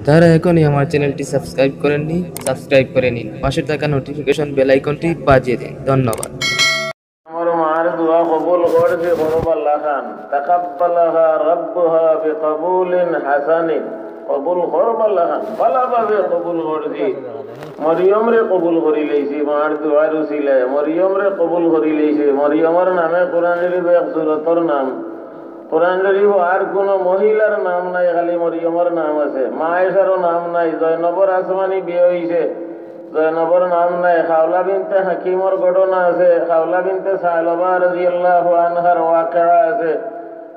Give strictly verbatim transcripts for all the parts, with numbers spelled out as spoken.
তারা এখনই আমার চ্যানেলটি সাবস্ক্রাইব করেননি, সাবস্ক্রাইব করে নিন। পাশে থাকা নোটিফিকেশন বেল আইকনটি বাজিয়ে দিন। ধন্যবাদ। আমার মার দোয়া কবুল করছি করবাল্লা খান, তাকাব্বালাহা রাব্বুহা বিকবুলিন হাসানিন। কবুল করবাল্লা খান, ভালাভাবে কবুল করছি। মরিয়মরে কবুল করি লইছি, মার দোয়ার উসিলায় মরিয়মরে কবুল করি লইছি। মরিয়মর নামে কোরআন শরীফ এক সুরতর নাম। কোরআন শরীফ আর কোনো মহিলার নাম নাই, খালি মরিয়মর নাম আছে। মা আয়েশারও নাম নাই। জয়নবর আসমানি বিয়া হইছে, জয়নবর নাম নাই। খাওলা বিনতে হাকিমর ঘটনা আছে, খাওলা বিনতে সালবা রাদিয়াল্লাহু আনহার ওয়াকিয়া আছে,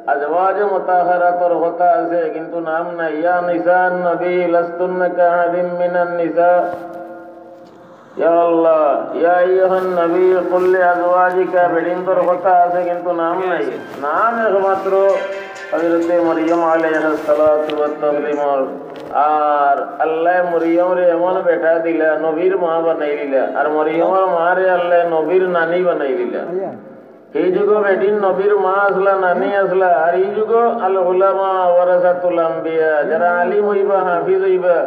আজওয়াজে মুতাহহারাতর কথা আছে, কিন্তু নাম নাই। ইয়া নিসান নবী লাস্তুন্না কাআহাদিম মিনান নিসা। ইয়া আল্লাহ, ইয়া আইয়ুহান নবী কুল লি আজওয়াজিকা, বেটিন্তর কথা আছে কিন্তু নাম নাই। নাম একমাত্র হযরতে মরিয়ম আলাইহাস সালাতু ওয়াত তাসলিমর। আর আল্লায় মরিয়মরে এমন বেটা দিলা, নবীর মা বানাই দিলা। আর মরিয়মর মারে আল্লায় নবীর নানি বানাই দিলা। এই যুগো বেটিন নবীর মা আসলা, নানি আসলা, আর এই যুগো আল উলামা ওয়ারাসাতুল আম্বিয়া, যারা আলিম হইবা, হাফিজ হইবা,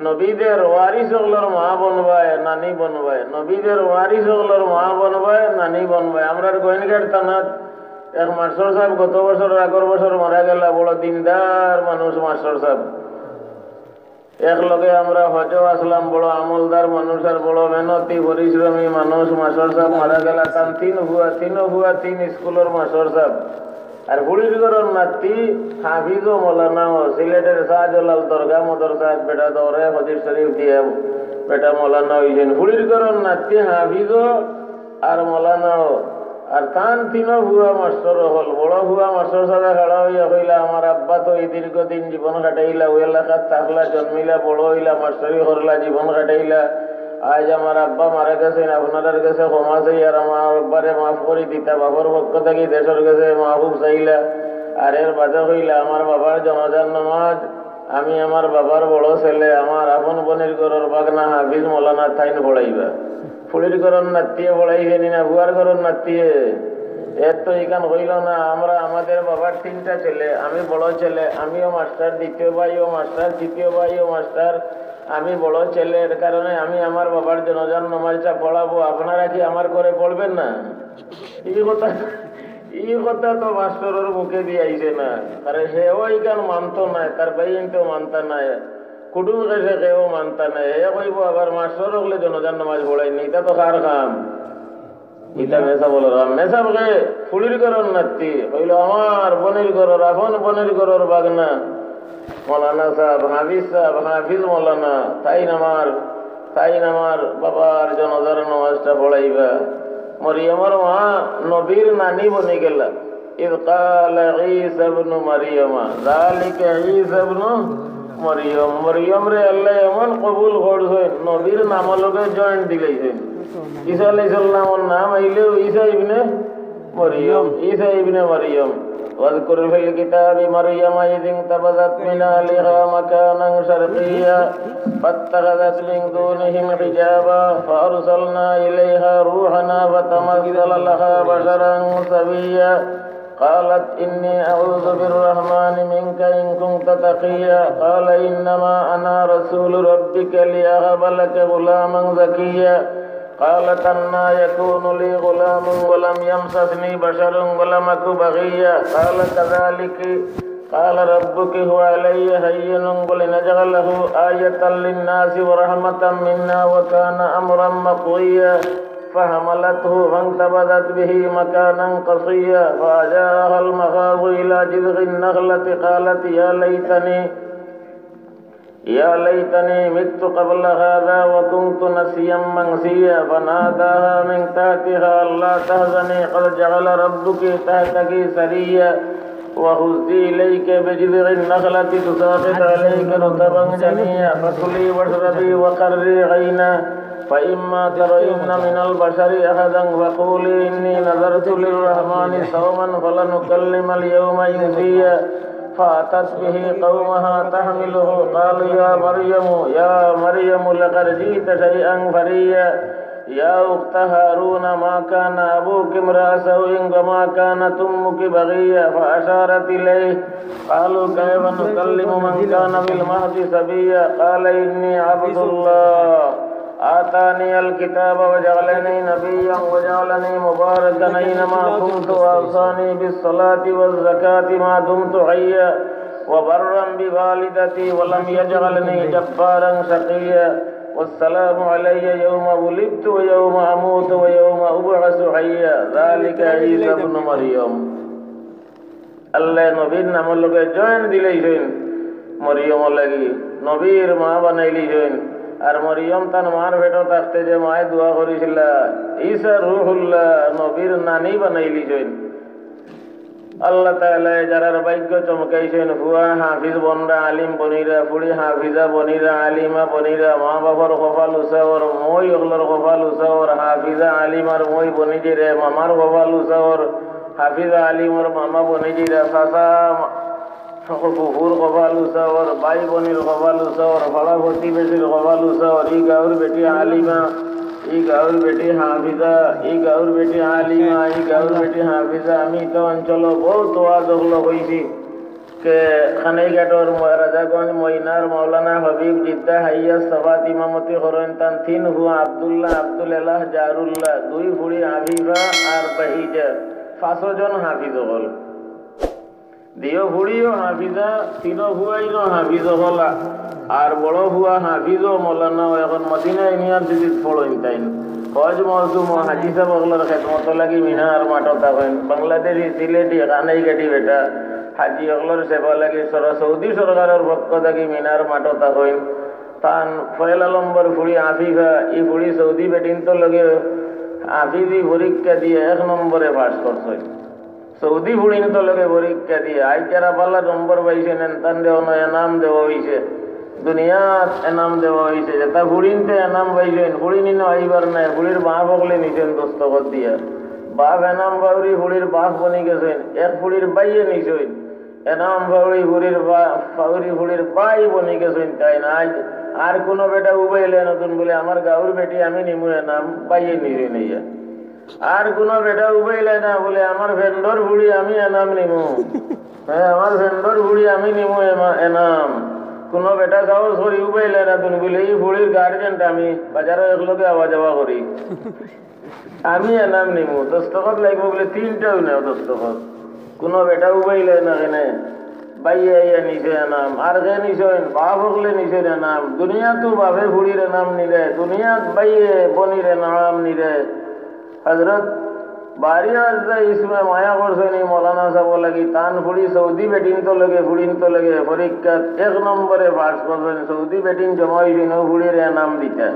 নবীদের ওয়ারিস অকলর মা বনবায়, নানি বনবায়, নবীদের ওয়ারিস অকলর মা বনবায়, নানি বনবায়। আমরার গোয়েনঘাট থানাত এক মাস্টার সাহেব গত বছর, আগর বছর মারা গেলা, বড় দিনদার মানুষ মাস্টার সাহেব। এক লগে আমরা হজও আসলাম, বড় আমলদার মানুষ আর বড় মেহনতি পরিশ্রমী মানুষ, মাস্টার সাহেব মারা গেলা। তান তিন ফুয়া, তিন ফুয়া তিন স্কুলর মাস্টার সাহেব। আর ফুড়ির ঘরর নাতি হাফিজও মৌলানাও, সিলেটের শাহজালাল দরগা মাদ্রাসাত বেটা দৌড়ে হদিস শরীফ দিয়া বেটা মৌলানা হইছেন। ফুড়ির ঘরর নাতি হাফিজও আর মৌলানাও, আর তান তিনো ফুয়া মাস্টার অকল। বড় ফুয়া মাস্টার সাহেব খাড়া হইয়া কইলা, "আমার আব্বা তো এই দীর্ঘদিন জীবন কাটাইলা, ওই এলাকাত থাকলা, জন্মিলা, বড় হইলা, মাস্টারি করলা, জীবন কাটাইলা। আজ আমার আব্বা মারা গেছেন, আপনারার গেছে ক্ষমা চাই, আর আমার আব্বারে মাফ করি দিতা, বাপর পক্ষ থাকি দেশর গেছে মাফ চাইলা।" আর এর বাদে কইলা, "আমার বাবার জানাজার নামাজ আমি আমার বাবার বড় ছেলে, আমার আপন বনির ঘরর বাগনা হাফিজ মৌলানা তাইন পড়াইবা।" ফুড়ির ঘরর নাতিয়ে পড়াইছে নি না, ফুয়ার ঘরর নাতিয়ে? এর তো ইখান হইল না। আমরা, আমাদের বাবার তিনটা ছেলে, আমি বড় ছেলে, আমিও মাস্টার, দ্বিতীয় ভাইও মাস্টার, তৃতীয় ভাইও মাস্টার, আমি বড় ছেলে, এর কারণে আমি আমার বাবার জানাজার নামাজটা পড়াবো, আপনারা কি আমার ঘরে পড়বেন না? এই কথা, এই কথা তো মাস্টারর মুখে দিয়া আইছে না। আরে, হেও ইখান মানতো নায়, তার ভাইয়াইন্তেও মানতা নায়, কুটুম কাছে কেউ মানতা নায়। হে কইবো আবার মাস্টার অকলে জানাজার নামাজ পড়াইন না, ইটা তো কার কাম? ইটা মেসাবর কাম। মেসাব কে? ফুড়ির ঘরর নাতি। কইলো, "আমার বনির ঘরর, আপন বনির ঘরর বাগনা।" মৌলানা সাহেব, হাফিজ সাহেব, হাফিজ মৌলানা, তাইন আমার, তাইন আমার বাবার জানাজার নামাজটা পড়াইবা। মরিয়মর মা নবীর নানি বনি গেলা। إذ قال عيسى ابن مريم, ذلك عيسى ابن مريم। মরিয়মরে আল্লায় এমন কবুল করছইন, নবীর নামর লগে joint দিলাইছইন। ঈসা আলাইহিস সালামর নাম আইলেও ঈসা ইবনে মরিয়ম, ঈসা ইবনে মরিয়ম। واذكر في الكتاب مريم إذ انتبذت من أهلها مكانا شرقيا فاتخذت من دونهم حجابا فأرسلنا إليها روحنا فتمثل لها بشرا سويا قالت إني أعوذ بالرحمن منك إن كنت تقيا قال إنما أنا رسول ربك لأهب لك غلاما زكيا قالت أنى يكون لي غلام ولم يمسسني بشر ولم أك بغيا قال كذلك قال ربك هو علي هين ولنجعله آية للناس ورحمة منا وكان أمرا مقضيا فحملته فانتبذت به مكانا قصيا فأجاءها المخاض إلى جذع النخلة قالت يا ليتني يا ليتني مت قبل هذا وكنت نسيا منسيا فناداها من تحتها ألا تحزني قد جعل ربك تحتك سريا وهزي إليك بجذع النخلة تساقط عليك رطبا جنيا فكلي واشربي وقري عينا فإما ترين من البشر أحدا فقولي إني نذرت للرحمن صوما فلن أكلم اليوم إنسيا فأتت به قومها تحمله قالوا يا مريم يا مريم لقد جئت شيئا فريا يا أخت هارون ما كان أبوك امرأ سوء وما كانت أمك بغيا، فأشارت إليه. قالوا كيف نكلم من كان في المهد صبيا؟ قال إني عبد الله آتاني الكتاب وجعلني نبيا وجعلني مباركا أينما كنت وأوصاني بالصلاة والزكاة ما دمت حيا وبرا بوالدتي ولم يجعلني جبارا شقيا والسلام علي يوم ولدت ويوم أموت ويوم أبعث حيا ذلك عيسى ابن مريم. আল্লায় নবীর নামর লগে জয়েন দিলাইছইন মরিয়মর লাগি, নবীর মা বানাইলিছইন। আর মরিয়ম তান মার পেটো থাকতে যে মায়ে দোয়া করিছিলা, ঈসা রুহুল্লাহ নবীর নানি বানাইলিছইন। আল্লাহ তাআলায় যারার ভাগ্য চমকাইছইন, ফুয়া হাফিজ বনরা, আলিম বনিরা, ফুড়ি হাফিজা বনিরা, আলিমা বনিরা, মা বাপর কপাল উচা অর, মই অকলর কপাল উচা অর, হাফিজা আলিমার মই বনি যিরা, মামার কপাল উচা অর, হাফিজা আলিমর মামা বনি যিরা, চাচা, ফুফুর কপাল উচা অর, ভাই বনির কপাল উচা অর, পাড়া প্রতিবেশীর কপাল উচা অর, ই গাউর বেটি আলিমা, ই গাউর বেটি হাফিজা, ই গাউর বেটি আলিমা, ই গাউর বেটি হাফিজা। আমি তো অঞ্চলো বউত ওয়াজ অকল কইছি। কে কানাইঘাটর ম-, রাজাগঞ্জ ময়নার মাওলানা হাবিব জিদ্দা হাইয়া সাবাত ইমামতি করইন, তান তিন ফুয়া আব্দুল্লাহ, আব্দুল এলাহ, জারুল্লাহ, দুই ফুড়ি আফিফা আর বাহিজা, পাঁচজন হাফিজ অকল। দিও ফুড়িও হাফিজা, তিনো ফুয়াইনও হাফিজ অকল, আর বড় ফুয়া হাফিজও মৌলানাও, এখন মদিনা ইউনিভার্সিটিত পড়ইন তাইন। হজ মৌসুমো হাজি সাব অকলর খেদমত লাগি মিনার মাঠো থাকইন। বাংলাদেশি, সিলেটি, কানাইঘাটি বেটা, হাজি অকলর সেবা লাগি সর-, সৌদি সরকারর পক্ষ থাকি মিনার মাঠো থাকইন। তান পয়লা নম্বর ফুড়ি আফিফা, ই ফুড়ি সৌদি বেটিন্তর লগে হাফিজি পরীক্ষা দিয়া এক নম্বরে পাস করছইন। সৌদি ফুড়িন্তর লগে পরীক্ষা দিয়া, আইজ যারা ভালা নম্বর পাইছইন, এনতানরে অনো এনাম দেওয়া অইছে, দুনিয়াত এনাম দেওয়া অইছে। যেতা ফুড়িন্তে এনাম পাইছইন, ফুড়িন ইনো আইবার নায়, ফুড়ির বাপ অকলে নিছইন দস্তখত দিয়া। বাপ এনাম পাউরি ফুড়ির বাপ বনি গেছইন, এক ফুড়ির ভাইয়ে নিছইন। এনাম পাউরি ফুড়ির বা-, পাউরি ফুড়ির ভাই বনি গেছইন, তাইন আইজ আর কুনু বেটা উবাইলে নতুন বলে, "আমার গাউর বেটি আমি নিমু এনাম", ভাইয়ে নিছইন ইয়া। আর কুনু বেটা উবাইলে না বলে, "আমার ফ্রেন্ডর ফুড়ি আমি এনাম নিমু।" হ্যাঁ, "আমার ফ্রেন্ডর ফুড়ি আমি নিমু এমা-, এনাম।" কুনু বেটা সাহস করি উবাইলে না, তুমি বলে, "ই ফুড়ির গার্জেন আমি, বাজারো একলগে আওয়া যাওয়া করি, আমি এনাম নিমু।" দস্তখত লাগবো বলে, তিনটাও নেও দস্তখত। কুনু বেটা উবাইলে না কেনে, ভাইয়ে আইয়া নিছে এনাম, আর কে নিছইন, বাপ অকলে নিছইন এনাম। দুনিয়াত তো বাপে ফুড়ির এনাম নিলে, দুনিয়াত ভাইয়ে বনির এনাম নিলে। হযরত বারি আজ্জা ইসমে মায়া করছইন ই মৌলানা সাব লাগি, তান ফুড়ি সৌদি বেটিন্তর লগে, ফুড়িন্তর লগে পরীক্ষাত এক নম্বরে পাস করছইন, সৌদি বেটিন জমা অইছইন, অউ ফুড়ির এনাম দিতা।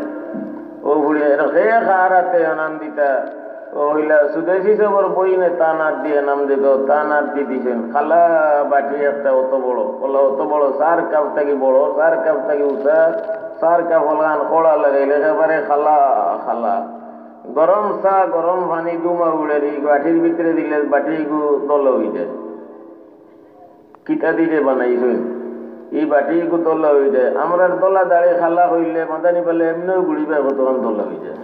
অউ ফুড়ি, এর কে কার আতে এনাম দিতা? অউ অইলা সুদেশি সাবর বইনে তান আত দি এনাম দিতো, তান আত দি দিছইন। কালা বাটি একটা অত বড়, অলা অত বড়, চার কাপ থাকি বড়, চার কাপ থাকি উচা, চার কাপ অলাখান কড়া লাগাইল, একেবারে কালা, কালা। গরম চা, গরম পানি, ধুমা উড়ের, ই বাটির ভিতরে দিলে বাটি ইগু দলা অইযায়। কিতা দি যে বানাইছইন, ই বাটি ইগু দলা অইযায়। আমরার দলা দাড়ি কালা অইলে মাদানি বেলা এমনেউ গুড়ি বায় কতখান দলা অইযায়।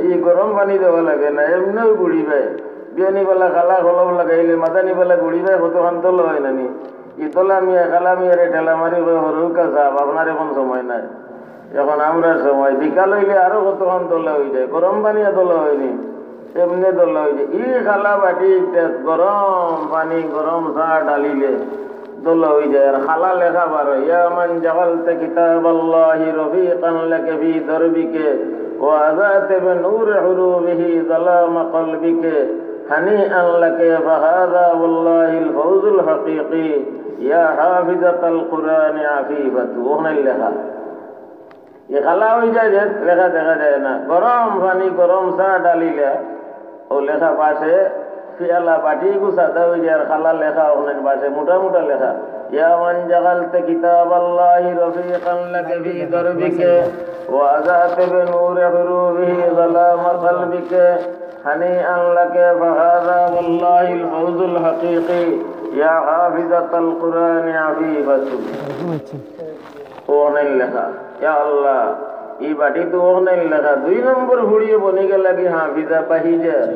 ই গরম পানি দেওয়া লাগে না, এমনেউ গুড়ি বায়। বিয়ানি বেলা কালা কলম লাগাইলে মাদানি বেলা গুড়ি বায় কতখান দলা অয় না নি? ই দলা মিয়া কালা মিয়ারে ঠেলা মারি কয়, "হরুকা সাব, আপনার এখন সময় নাই।" এখন আমরার সময়, বিকাল অইলে আরো কতখান দলা অইযায়, গরম পানিয়া দলা অয় নি, এমনে দলা অইযায়। ই কালা বাটি একটা গরম পানি, গরম চা ঢালিলে দলা অইযায়। আর কালা লেখা বারয়, "يا من جعلت كتاب الله رفيقا لك في دربك وأضأت بنور حروفه ظلام قلبك، هنيئا لك فهذا والله الفوز الحقيقي، يا حافظة القرآن عفيفة।" অখান লেখা। ই কালা অইযায় যে লেখা দেখা যায় না। গরম পানি, গরম চা ঢালিলে অউ লেখা পাশে, পিয়ালা বাটি ইগু সাদা অইযায়, আর কালা লেখা অখান পাশে, মোটা মোটা লেখা। يا من جعلت كتاب الله رفيقا لك في دربك وأضأت بنور حروفه ظلام قلبك، هنيئا لك فهذا والله الفوز الحقيقي، يا حافظة القرآن عفيفة। অখান লেখা, ইয়া আল্লাহ, ই বাটি তো অখন লেখা, দুই নম্বর ফুড়িও বনি গেলা কি হাফিজা বাহিজা।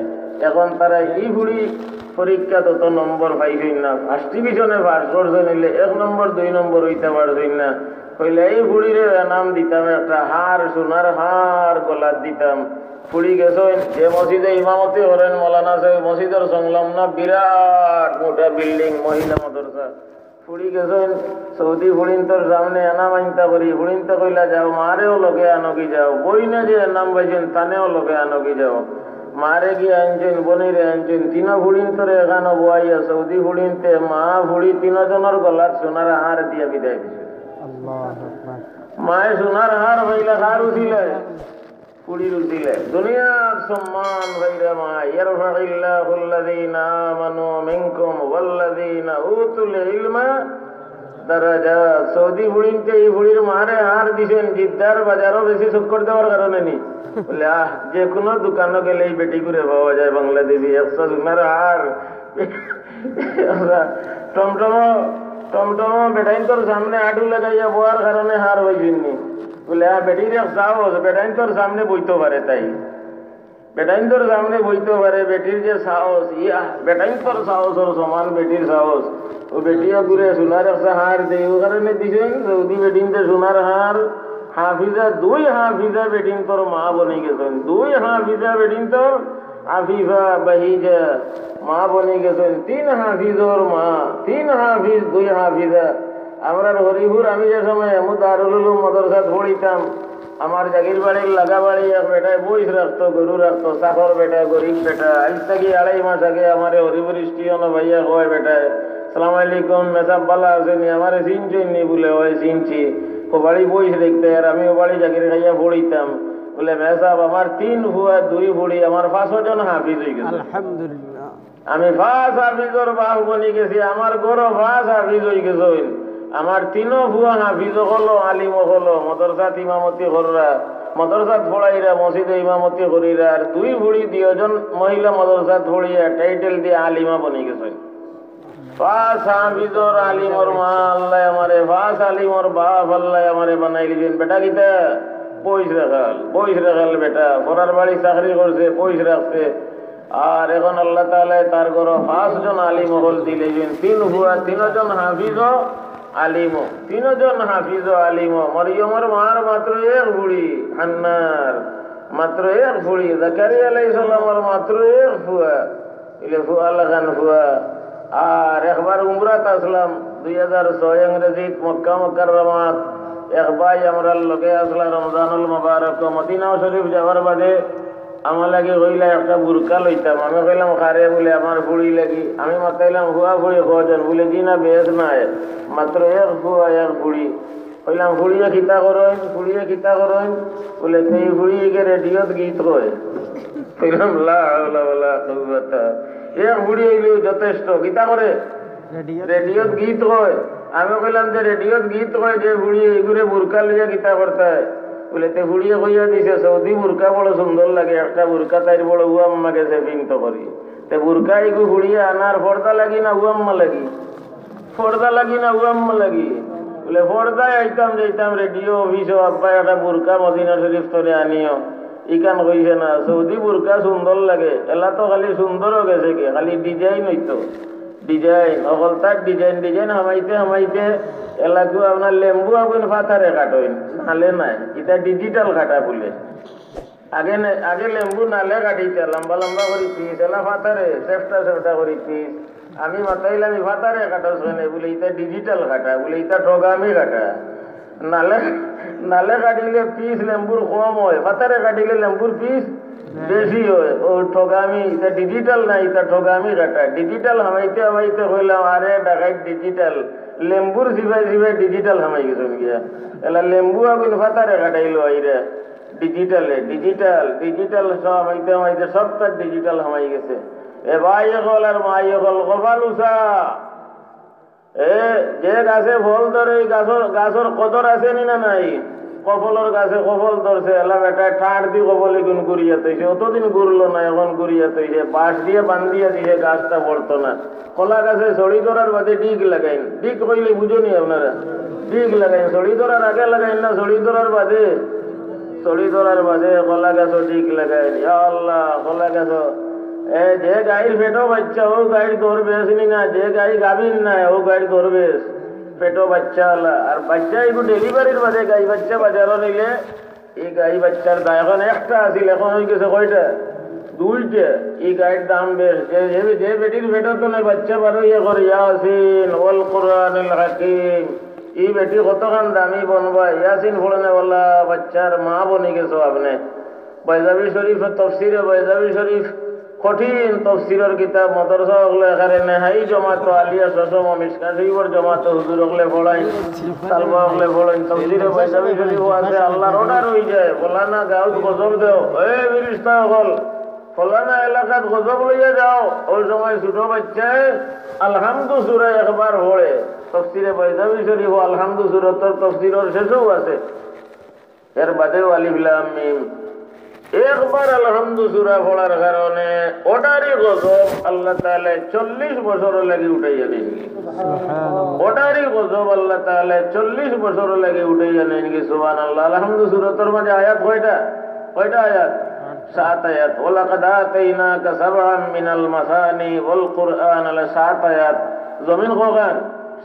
এখন তারা ই ফুড়ি পরীক্ষাত অত নম্বর পাইছইন না, ফার্স্ট ডিভিশনে পাস করছইন, অইলে এক নম্বর দুই নম্বর অইতা পারছইন না। কইলা, "এই ফুড়িরে এনাম দিতাম একটা হার, সোনার হার গলাত দিতাম।" ফুড়ি গেছইন, যে মসজিদে ইমামতি করইন মৌলানা সাহেব, মসজিদর সংলগ্ন বিরাট মোটা বিল্ডিং, মহিলা মাদ্রাসা। ফুড়ি গেছইন সৌদি ফুড়িন্তর সামনে এনাম আনতা করি, ফুড়িন্তে কইলা, "যাও, মারেও লগে আনোগি যাও, বইনে যে এনাম পাইছইন তানেও লগে আনোগি যাও।" মারে গিয়া আনছইন, বইনরে আনছইন, তিনো ফুড়িন্তরে এখানো বওয়াইয়া সৌদি ফুড়িন্তে মা ফুড়ি তিনোজনর গলাত সোনার হার দিয়া বিদায় দিছইন। আল্লাহু আকবার। মায়ে সোনার হার পাইলা কার উছিলায়? ফুড়ির উছিলায়। দুনিয়ার সম্মান পাইরা মায়। ইয়ারফাইল্লাহুল্লাযীনা আমানু মিনকুম ওয়াল্লাযীনা উতুল ইলমা দারাজাত। সৌদি ফুড়িন্তে ই ফুড়ির মারে হার দিছইন, জিদ্দার বাজারো বেশি চক্কর দেওয়ার কারণে নি। বলে, "আহ, যে কুনু দোকানো গেলে ই বেটিগুরে পাওয়া যায়, বাংলাদেশি, একশো সোনার হার।" টমটমো, টমটমো বেটাইন্তর সামনে আডু লাগাইয়া বওয়ার কারণে হার পাইছইন নি। বলে, "আহ, বেটির এক সাহস, বেটাইন্তর সামনে বইতো পারে তাই।" বেটাইন্তর সামনে বইতো পারে, বেটির যে সাহস, ইয়া, বেটাইন্তর সাহসর সমান বেটির সাহস। অউ বেটিয়ে গুরে সোনার একটা হার দেয়, অউ কারণে দিছইন, সৌদি বেটিন্তে সোনার হার, হাফিজা, দুই হাফিজা বেটিন্তর মা বনি গেছইন, দুই হাফিজা বেটিন্তর আফিফা, বাহিজা, মা বনি গেছইন, তিন হাফিজর মা, তিন হাফিজ, দুই হাফিজা। আমরার হরিপুর, আমি যে সময় এমু দারুল উলুম মাদ্রাসাত পড়িতাম, আমার জাগির বাড়ির লাগা বাড়ি এক বেটায় বইস রাখতো, গরু রাখতো, চাকর বেটা, গরিব বেটা। আইজ থাকি আড়াই মাস আগে আমারে হরিপুর স্টেশনো পাইয়া কয় বেটায়, "সালাম আলাইকুম, মেসাব ভালা আছইন নি? আমারে চিনছইন নি?" বুলে, "অয় চিনছি।" কয়, "বাড়ি বইস রাখতে, আর আমি অউ বাড়ি জাগির খাইয়া পড়িতাম।" বুলে, "মেসাব, আমার তিন ফুয়া, দুই ফুড়ি, আমার পাঁচও জন হাফিজ অইগেছে।" আলহামদুলিল্লাহ। আমি পাঁচ হাফিজর বাফ বনি গেছি, আমার ঘরো পাঁচ হাফিজ অইগেছইন। আমার তিনো ফুয়া হাফিজ অকল, আলিম অকল, মাদ্রাসাত ইমামতি কররা, মাদ্রাসাত পড়াইরা, মসজিদো ইমামতি করিরা, আর দুই ফুড়ি দুইজন মহিলা মাদ্রাসাত পড়িয়া টাইটেল দিয়া আলিমা বনি গেছইন। পাঁচ হাফিজর আলিমর মা আল্লায় আমারে, পাঁচ আলিমর বাফ আল্লায় আমারে বানাইলিছইন। বেটা কিতা? বইস রাখাল, বইস রাখাল বেটা। পরার বাড়ি চাকরি করছে, বইস রাখছে। আর এখন আল্লাহ তাআলায় তার ঘরো পাঁচজন আলিম অকল দিলাইছইন, তিন ফুয়া, তিনজন হাফিজ ও আলিম ও, তিনজন হাফিজ ও আলিম ও। মরিয়মর মার মাত্র এক ফুড়ি, হান্নার মাত্র এক ফুড়ি, জাকারিয়া আলাইহিস সালামর মাত্র এক ফুয়া, ইলে ফুয়া লাখান ফুয়া। আর একবার উমরাত আছলাম, দুই হাজার ছয় ইংরেজিত মক্কা মুকাররমাত, এক ভাই আমরার লগে আছলা রমজানুল মুবারক, মদিনা শরীফ যাওয়ার বাদে আমার লাগি কইলা একটা বুরকা লইতাম। আমি কইলাম, "কারে?" বুলে, "আমার ফুড়ি লাগি।" আমি মাতাইলাম, "ফুয়া ফুড়ি কয়জন?" বুলে, "জি না, বেশ নাই, মাত্র এক ফুয়া, এক ফুড়ি।" কইলাম, "ফুড়িয়ে কিতা করইন? ফুড়িয়ে কিতা করইন?" বুলে, "তে ই ফুড়িয়ে রেডিওত গীত কয়।" কইলাম, "লা হাওলা ওয়ালা কুওয়াতা।" এক ফুড়ি অইলেও যথেষ্ট। কিতা করে? রেডিওত। রেডিওত গীত কয়। আমি কইলাম যে, "রেডিওত গীত কয় যে ফুড়িয়ে, ইগুরে বুরকা লইয়া কিতা করতায়?" বুলে, "তে ফুড়িয়ে কইয়া দিছে, সৌদি বুরকা বড় সুন্দর লাগে, একটা বুরকা তাইর বড় উয়াম্মা গেছে পিনতো করি।" তে বুরকা ইগু ফুড়িয়ে আনার পর্দা লাগি না উয়াম্মা লাগি? পর্দা লাগি না উয়াম্মা লাগি? বুলে, "পর্দায় আইতাম যাইতাম রেডিও অফিসো, আব্বায় একটা বুরকা মদিনা শরীফ তনে আনিও।" ইখান কইছে না, সৌদি বুরকা সুন্দর লাগে, এলা তো খালি সুন্দরও গেছে কি, খালি ডিজাইন অইতো। ডিজাইন, অকলতার ডিজাইন, ডিজাইন হামাইতে হামাইতে এলাকু আপনার লেম্বু আগুন ফাতারে কাটইন, নালে নাই, ইতা ডিজিটাল কাটা বুলে। আগে নে-, আগে লেম্বু নালে কাটিতা, লম্বা লম্বা করি পিস, এলা ফাতারে, সেফটা সেফটা করি পিস। আমি মাতাইলাম, "ই ফাতারে কাটছ কেনে?" বুলে, "ইতা ডিজিটাল কাটা।" বুলে, "ইতা ঠগামি কাটা। নালে, নালে কাটিলে পিস লেম্বুর কম অয়, ফাতারে কাটিলে লেম্বুর পিস বেশি অয়।" অউ ঠগামি, ইতা ডিজিটাল না, ইতা ঠগামি কাটা। ডিজিটাল হামাইতে হামাইতে কইলাম, "আরে ডাকাইত ডিজিটাল, লেম্বুর চিবাই চিবাই ডিজিটাল হামাই গেছইন গিয়া।" এলা লেম্বু আগুন ফাতারে কাটাইলো আইরা। ডিজিটালে, ডিজিটাল, ডিজিটাল সব হামাইতে হামাইতে সব তার ডিজিটাল হামাই গেছে। এ ভাই অকল আর মাই অকল, কপাল উচা। এ, যে গাছে ফল ধরে, ই গাছর, গাছর কদর আছে নি না নাই? কফলর গাছে কফল ধরছে, এলা বেটায় ঠাঁড় দি কফল ইগুন গুড়িয়া থইছে, অতদিন গুড়লো না, এখন গুড়িয়া থইছে, বাঁশ দিয়া বান্ধিয়া দিছে, গাছটা পড়তো না। কলা গাছে ছড়ি ধরার বাদে ডিগ লাগাইন। ডিগ কইলে বুঝো নি আপনারা? ডিগ লাগাইন। ছড়ি ধরার আগে লাগাইন না, ছড়ি ধরার বাদে? ছড়ি ধরার বাদে কলা গাছো ডিগ লাগাইল। ইয়া আল্লাহ, কলা গাছো, এ, যে গাইর পেটো বাইচ্চা, অউ গাইর দরবেশ নি না, যে গাই গাভিন নায়, অউ গাইর দরবেশ, পেটো বাইচ্চা আলা। আর বাইচ্চা এগু ডেলিভারির বাদে গাই বাইচ্চা বাজারো নিলে, ই গাই বাইচ্চার দাম অখন একটা আছিল, অখন অইগেছে কয়টা? দুইটা। ই গাইর দাম বেশ। যে, যে, যে বেটির পেটো তনে বাইচ্চা বার অইয়া কর ইয়াসিন ওয়াল কুরআনিল হাকিম, ই বেটি কতখান দামি বনবা, ইয়াসিন পড়নে ওলা বাইচ্চার মা বনি গেছো আপনে। বৈজাবি শরীফ, তফসিরে বৈজাবি শরীফ, কঠিন তফসিরর কিতাব, মাদ্রাসা অকলে এখানে নেহাই জমাতো, আলিয়া শশম, মিশকা শরীফর জমাতো হুজুর অকলে পড়াইন, তালবা অকলে পড়াইন। তফসিরে বৈজাবি শরীফ আছে, আল্লাহর অর্ডার অই যায়, ফলানা গাউত গজব দেও, এ ফিরিস্তা অকল, ফলানা এলাকাত গজব লইয়া যাও। অউ সময় ছোট বাইচ্চায় আলহামদু সূরা একবার পড়ে। তফসিরে বৈজাবি শরীফ আলহামদু সূরতর তফসিরর শেষেও আছে। এর বাদেও আলিফ লাম মিম। একবার আলহামদু সূরা পড়ার কারণে অটারি গজব আল্লাহ তাআলায় চল্লিশ বছর লাগি উঠাইয়া নেইন। অটারি গজব আল্লাহ তাআলায় চল্লিশ বছর লাগি উঠাইয়া নেইন। সুবহানাল্লাহ। আলহামদু সূরতর মাঝে আয়াত কয়টা? কয়টা আয়াত? সাত আয়াত। ওয়ালাকাদ আতাইনাকা সাবআম মিনাল মাসানি ওয়াল কুরআনাল, সাত আয়াত। জমিন কয়খান?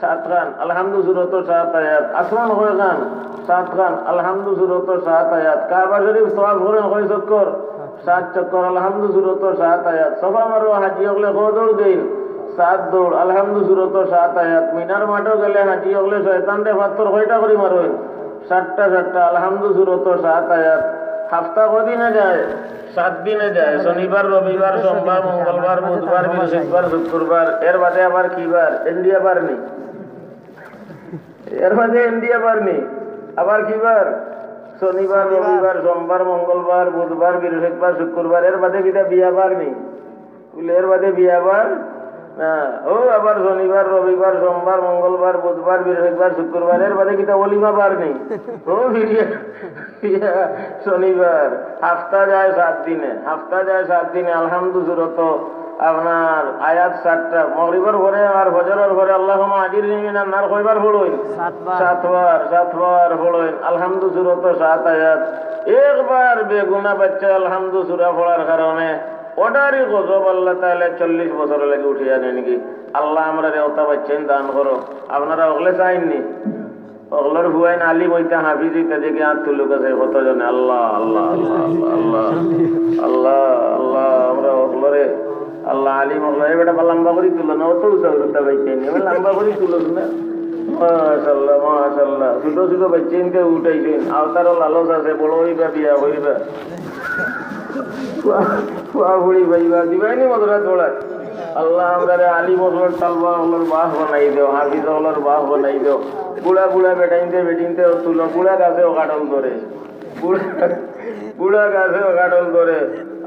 সাতখান। আলহামদু সূরতো সাত আয়াত। আসমান কয়খান? সাতখান। আলহামদু সূরতো সাত আয়াত। কাবা শরীফ তওয়াফ করইন কয় চক্কর? সাত চক্কর। আলহামদু সূরতো সাত আয়াত। সাফা মারওয়া হাজি অকলে কয় দৌড় দেইন? সাত দৌড়। আলহামদু সূরতো সাত আয়াত। মিনার মাঠো গেলে হাজি অকলে শয়তানরে পাত্থর কয়টা করি মারইন? সাতটা, সাতটা। আলহামদু সূরতো সাত আয়াত। হাফতা কয়দিনে যায়? সাত দিনে যায়। শনিবার, রবিবার, সোমবার, মঙ্গলবার, বুধবার, বৃহস্পতিবার, শুক্রবার। এর বাদে আবার কি বার? ইন্ডিয়া বার নি? এর বাদে ইন্ডিয়া বার নি? আবার কি বার? শনিবার, রবিবার, সোমবার, মঙ্গলবার, বুধবার, বৃহস্পতিবার, শুক্রবার। এর বাদে কিতা বিয়া বার নি? বুলে, এর বাদে বিয়া বার না। অউ আবার শনিবার, রবিবার, সোমবার, মঙ্গলবার, বুধবার, বৃহস্পতিবার, শুক্রবার। এর বাদে কিতা অলিমা বার নি? অউ ফিরিয়া, ফিরিয়া শনিবার। হাফতা যায় সাত দিনে, হাফতা যায় সাত দিনে। আলহামদু সূরতো আপনার আয়াত সাতটা। মাগরিবর পরে আর ফজরর পরে আল্লাহুম্মা আজিরনি মিনান নার কয়বার পড়ইন? সাতবার। সাতবার, সাতবার পড়ইন। আলহামদু সূরতো সাত আয়াত। একবার বেগুনা বাইচ্চায় আলহামদু সূরা পড়ার কারণে অটারি গজব আল্লাহ তাআলায় চল্লিশ বছর লাগি উঠাইয়া নেইন। আল্লাহ আমরারে অতা বাইচ্চাইন দান করো। আপনারা অকলে চাইন নি? অকলর পুয়াইন আলিম অইতা, হাফিজ অইতা দেখি আত তুলুক্কা চাই কতজনে। আল্লাহ, আল্লাহ, আল্লাহ, আল্লাহ, আল্লাহ, আল্লাহ, আল্লাহ, আমরা অকলরে আল্লাহ আলিম অকলরে, এ বেটা, লাম্বা করি তুলো না, অত উঁচা উঠতা বাইচ্চাইন, এবার লাম্বা করি তুলো না। মাশাআল্লাহ, মাশাআল্লাহ। ছোট ছোট বাইচ্চাইনকে উঠাইছইন, আওতারও লালচ আছে, বড় অইবা, বিয়া করিবা। ফুয়া, ফুয়া ফুড়ি পাইবা, দিবাইনি মদরাত পড়ায়। আল্লাহ, আমরারে আলিম অকলর, তালবা অকলর বাফ বানাই দেও, হাফিজ অকলর বাফ বানাই দেও। বুড়া বুড়া বেটাইনতে বেটিনতে তুলো, বুড়া গাছেও কাটল ধরে। বুড়া, বুড়া গাছেও কাটল ধরে।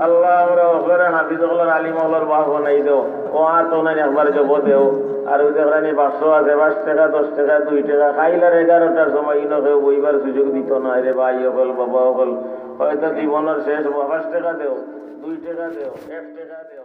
আল্লাহ, আমরা অকলরে হাফিজ অকলর, আলিম অকলর বাফ বানাই দেও। অউ আত অনাইন একবার জবো দেও। আর অউ দেখরানি বাক্স আছে, পাঁচ টেকা, দশ টেকা, দুই টেকা, কাইল আর এগারোটার সময় ইনো কেউ বইবার সুযোগ দিতো নায় রে ভাই অকল, বাবা অকল। হয়তো জীবনর শেষ, পাঁচ টেকা দেও, দুই টেকা দেও, এক টেকা দেও।